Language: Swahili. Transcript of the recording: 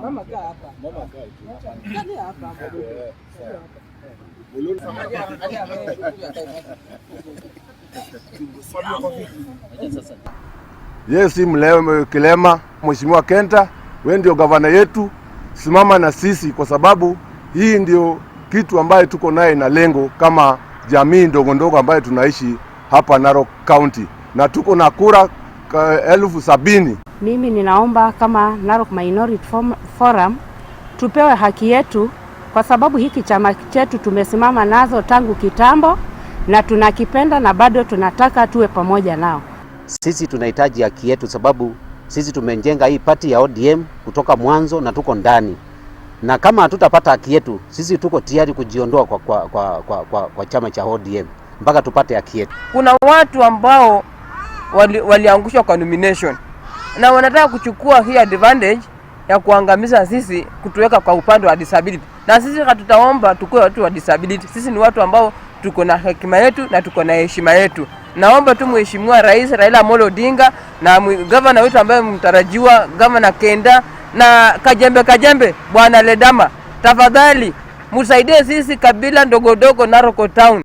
Mama kaa hapa. Mama kaa tu. Kalia hapa. Sawa. Yeye si kilema. Mheshimiwa Kenta, wewe ndio gavana yetu, simama na sisi kwa sababu hii ndio kitu ambayo tuko naye na lengo kama jamii ndogo ndogo ambayo tunaishi hapa Narok County, na tuko na kura 70,000. Mimi ninaomba kama Narok Minority Forum tupewe haki yetu, kwa sababu hiki chama chetu tumesimama nazo tangu kitambo na tunakipenda na bado tunataka tuwe pamoja nao. Sisi tunahitaji haki yetu, sababu sisi tumejenga hii party ya ODM kutoka mwanzo na tuko ndani, na kama hatutapata haki yetu, sisi tuko tayari kujiondoa kwa chama cha ODM mpaka tupate haki yetu. Kuna watu ambao waliangushwa kwa nomination na wanataka kuchukua hii advantage ya kuangamiza sisi, kutuweka kwa upande wa disability, na sisi hatutaomba tukue watu wa disability. Sisi ni watu ambao tuko na hekima yetu na tuko na heshima yetu. Naomba tu Mheshimiwa Rais Raila Amolo Odinga na gavana wetu ambaye mtarajiwa gavana Kenda na Kajembe Kajembe Bwana Ledama, tafadhali msaidie sisi kabila ndogo ndogo Narok Town.